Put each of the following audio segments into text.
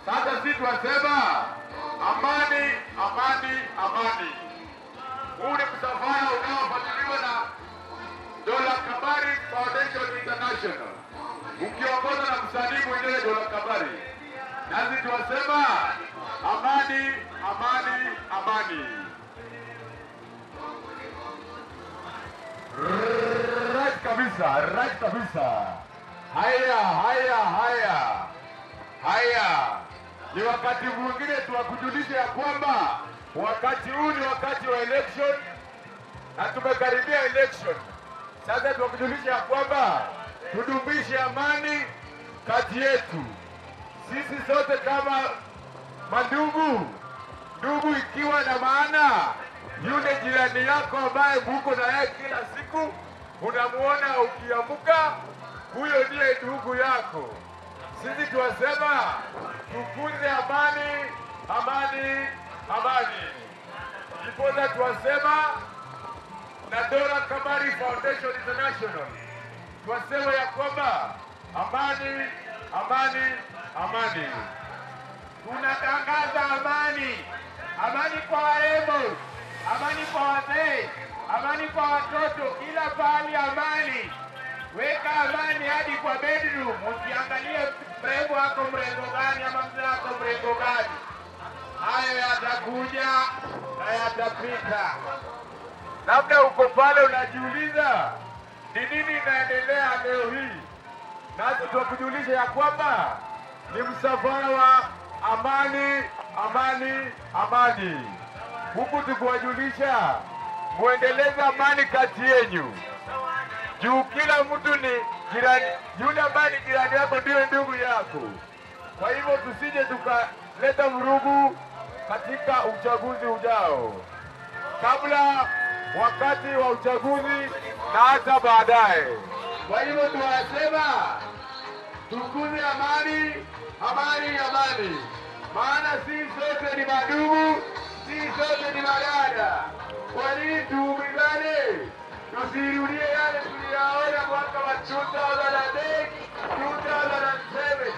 Sasa sisi tunasema amani, amani, amani. Huu ni msafara unaofadhiliwa na Dola Kabari Foundation International, ukiongozwa na msanii mwenyewe Dola Kabari. Nasi tuwasema amani, amani, amani. Right kabisa, right kabisa. Haya, haya, haya, haya. Ni wakati mwingine tuwakujulisha ya kwamba wakati huu ni wakati wa election na tumekaribia election. Sasa tuwakujulisha ya kwamba tudumishe amani kati yetu sisi sote kama mandugu, ndugu ikiwa na maana yule jirani yako ambaye muko na yeye kila siku unamuona ukiamka, huyo ndiye ndugu yako. Sisi tuwasema tukuze amani, amani, amani. Ndiposa tuwasema na Dora Kabari Foundation International tuwasema ya kwamba amani, amani, amani. Tunatangaza amani, amani kwa warembo, amani kwa wazee, amani kwa watoto, kila pahali amani. Weka amani hadi kwa bedroom, usiangalie mrembo wako mrengo gani ama mzee wako mrengo gani. Hayo yatakuja na yatapita. Labda uko pale unajiuliza ni nini inaendelea leo hii, nasi tuwakujulisha ya kwamba ni msafara wa amani, amani, amani, huku tukiwajulisha muendeleze amani kati yenyu, juu kila mtu ni jirani, yule ambaye ni jirani yako ndiyo ndugu yako. Kwa hivyo tusije tukaleta vurugu katika uchaguzi ujao, kabla, wakati wa uchaguzi na hata baadaye. Kwa hivyo tunasema tukuze amani, amani, amani, maana sisi sote ni madugu, sisi sote ni madada. Kwa nini tuumizane? Tusirudie yale tuliyaona mwaka wa 2008, 2007.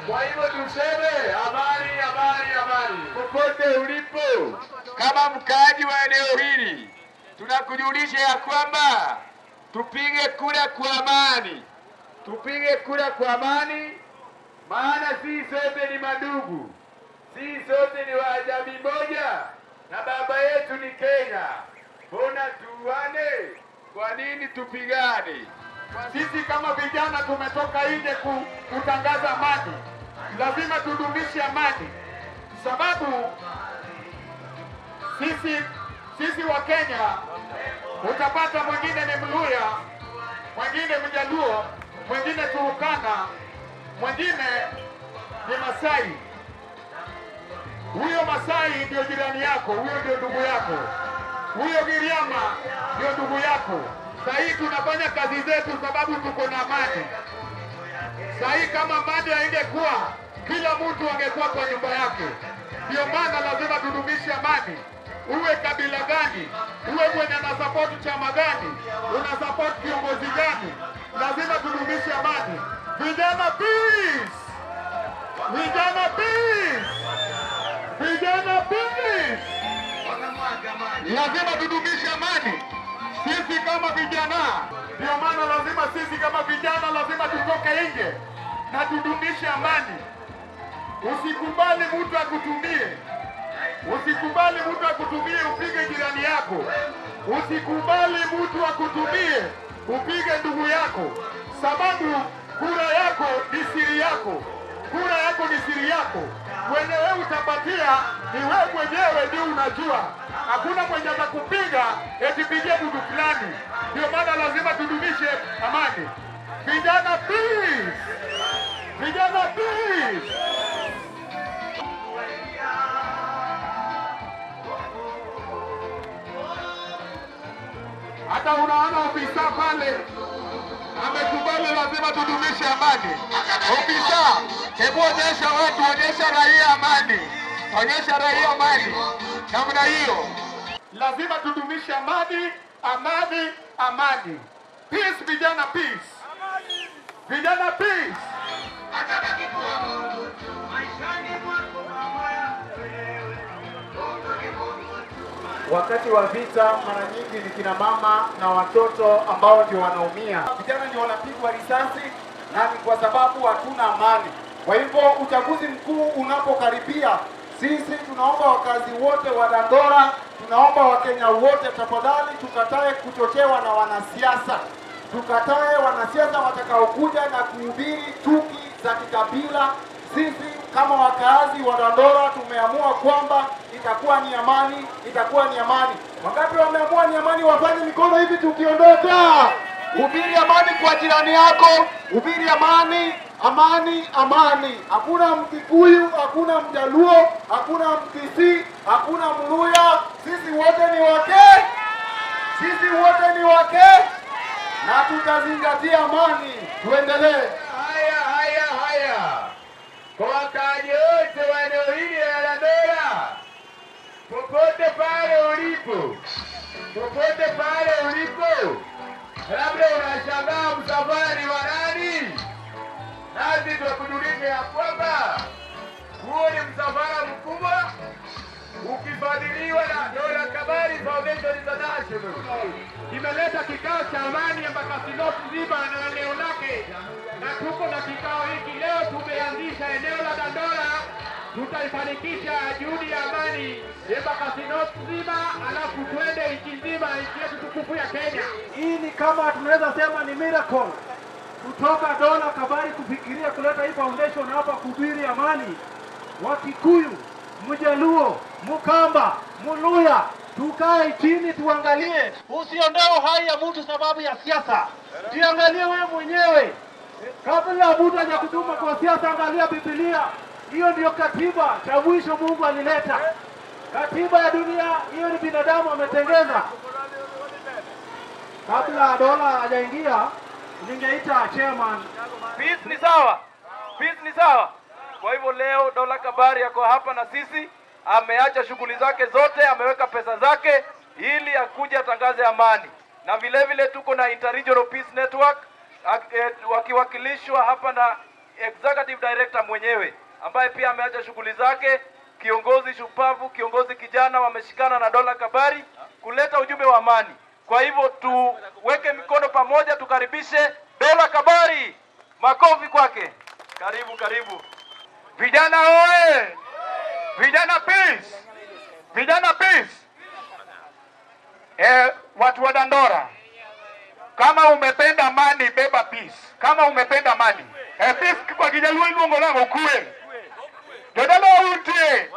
Kwa hivyo tuseme amani, amani, amani. Popote ulipo, kama mkaaji wa eneo hili, tunakujulisha ya kwamba tupige kura kwa amani, tupige kura kwa amani, maana sisi sote ni madugu, sisi sote ni wa jamii moja na baba yetu ni Kenya. Mbona tuane? Kwa nini tupigane? Sisi kama vijana tumetoka nje kutangaza amani. Lazima tudumishe amani, sababu sisi wa Kenya utapata mwingine ni Mluya, mwingine Mjaluo, mwingine Turukana, mwingine ni Masai. Huyo Masai ndio jirani yako, huyo ndio ndugu yako, huyo Giriama ndio ndugu yako. Sahii tunafanya kazi zetu sababu tuko na amani. Sahii kama amani haingekuwa, kila mtu angekuwa kwa nyumba yake. Ndio maana lazima tudumishe amani. Uwe kabila gani, uwe mwenye anasapoti chama gani, unasapoti kiongozi gani, lazima tudumishe amani. Vijana peace! Vijana peace! Vijana peace! Lazima tudumishe amani sisi kama vijana. Ndio maana lazima sisi kama vijana lazima tutoke nje na tudumishe amani. Usikubali mtu akutumie, usikubali mtu akutumie upige jirani yako, usikubali mtu akutumie upige ndugu yako, sababu kura yako ni siri yako, kura yako ni siri yako. Mwenye wewe utapatia ni wewe mwenyewe ndio unajua. Hakuna mwenye atakupiga eti pigie mtu fulani. Ndio maana lazima tudumishe amani. Vijana peace! Vijana peace! Hata unaona ofisa pale amekubali, lazima tudumishe amani. Ofisa, hebu onyesha watu, onyesha raia amani, onyesha raia amani namna hiyo. Lazima tudumishe amani, amani, amani. Peace vijana, peace. Vijana peace. Wakati wa vita mara nyingi ni kina mama na watoto ambao ndio wanaumia. Vijana ndio wanapigwa risasi na ni kwa sababu hatuna amani. Kwa hivyo uchaguzi mkuu unapokaribia, sisi tunaomba wakazi wote wa Dandora, tunaomba Wakenya wote, tafadhali tukatae kuchochewa na wanasiasa. Tukatae wanasiasa watakaokuja na kuhubiri chuki za kikabila. Sisi kama wakaazi wa Dandora tumeamua kwamba itakuwa ni amani, itakuwa ni amani. Wangapi wameamua ni amani? Wafanye mikono hivi tukiondoka. Hubiri amani kwa jirani yako, hubiri amani, amani, amani. Hakuna Mkikuyu, hakuna Mjaluo, hakuna Mkisii, hakuna Mluya. Sisi wote ni wake, sisi wote ni wake, na tutazingatia amani. Tuendelee. Haya, haya, haya, kwa wakaaji wote wa eneo hili la Dandora, popote pale ulipo, popote pale ulipo, labda unashangaa msafara ni wa nani? Nasi tukujulishe ya kwamba huo ni msafara mkubwa ukifadhiliwa na Dola Kabari Foundation International. Imeleta kikao cha amani Embakasi North nzima na eneo lake, na tuko na kikao hiki leo. Tumeanzisha eneo la Dandora, tutaifanikisha juhudi ya amani Embakasi North nzima, alafu twende nchi nzima, nchi yetu tukufu ya Kenya. Hii ni kama tunaweza sema ni miracle kutoka Dola Kabari kufikiria kuleta hii foundation hapa kuhubiri amani. Wakikuyu, Mjaluo, Mkamba, Mluya, tukae chini tuangalie. Usiondoe uhai ya mtu sababu ya siasa, jiangalie wewe mwenyewe. Kabla mtu hajakutuma kwa siasa, angalia Biblia. Hiyo ndiyo katiba cha mwisho Mungu alileta. Katiba ya dunia hiyo ni binadamu ametengeza. Kabla Dola hajaingia, ningeita chairman. Peace ni sawa, peace ni sawa. Kwa hivyo leo Dola Kabari yako hapa na sisi, ameacha shughuli zake zote, ameweka pesa zake ili akuje atangaze amani. Na vile vile tuko na Interregional Peace Network wakiwakilishwa hapa na Executive Director mwenyewe ambaye pia ameacha shughuli zake, kiongozi shupavu, kiongozi kijana, wameshikana na Dola Kabari kuleta ujumbe wa amani. Kwa hivyo tuweke mikono pamoja, tukaribishe Dola Kabari. Makofi kwake. Karibu, karibu. Vijana oye! Vijana peace! Vijana peace! Watu wa Dandora, kama umependa amani beba peace. Kama umependa amani. Peace kwa Kijaluo iluongo nang'o? Kwe. Jodala untie.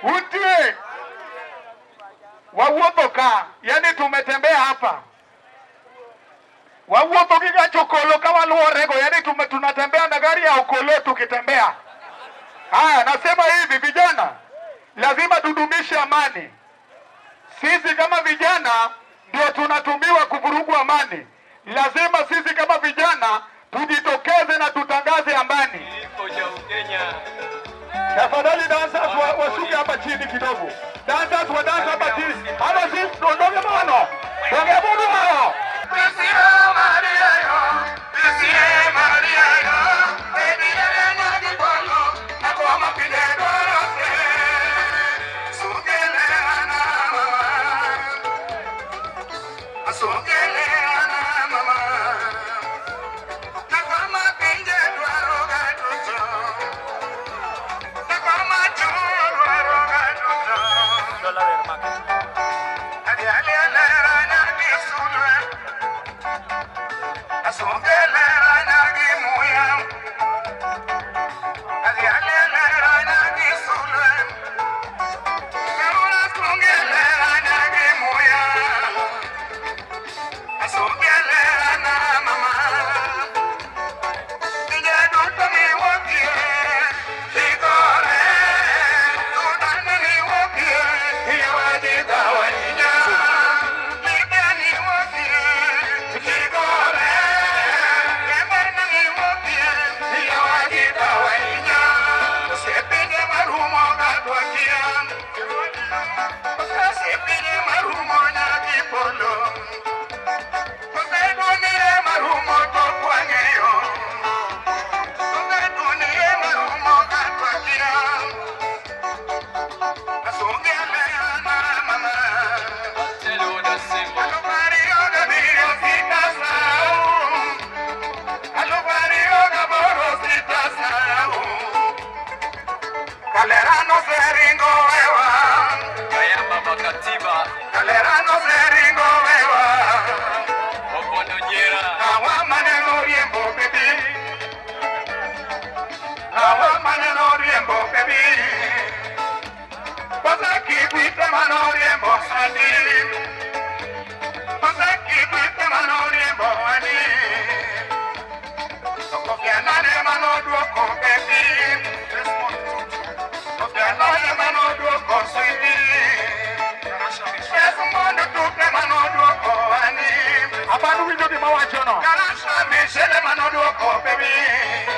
Untie. Wawuotho ka, yani tumetembea hapa. Wawuotho gi gach okolo ka waluwo rego, yani tunatembea na gari ya okolo tukitembea. Haya, nasema hivi vijana, lazima tudumishe amani. Sisi kama vijana ndio tunatumiwa kuvurugu amani. Lazima sisi kama vijana tujitokeze na tutangaze amani. Tafadhali dancers washuke hapa chini kidogo. Dancers wa dance hapa chini. Hapa sisi tuondoke mano. Tuondoke mano. manoriembo adi. Oseki Gwite manoriembo adi. Kofi Annan manoduoko baby. Kofi Annan manoduoko sweetie. Desmond Tutu manoduoko ani. Apani winjo gima wachono. Karasha Michelle manoduoko baby.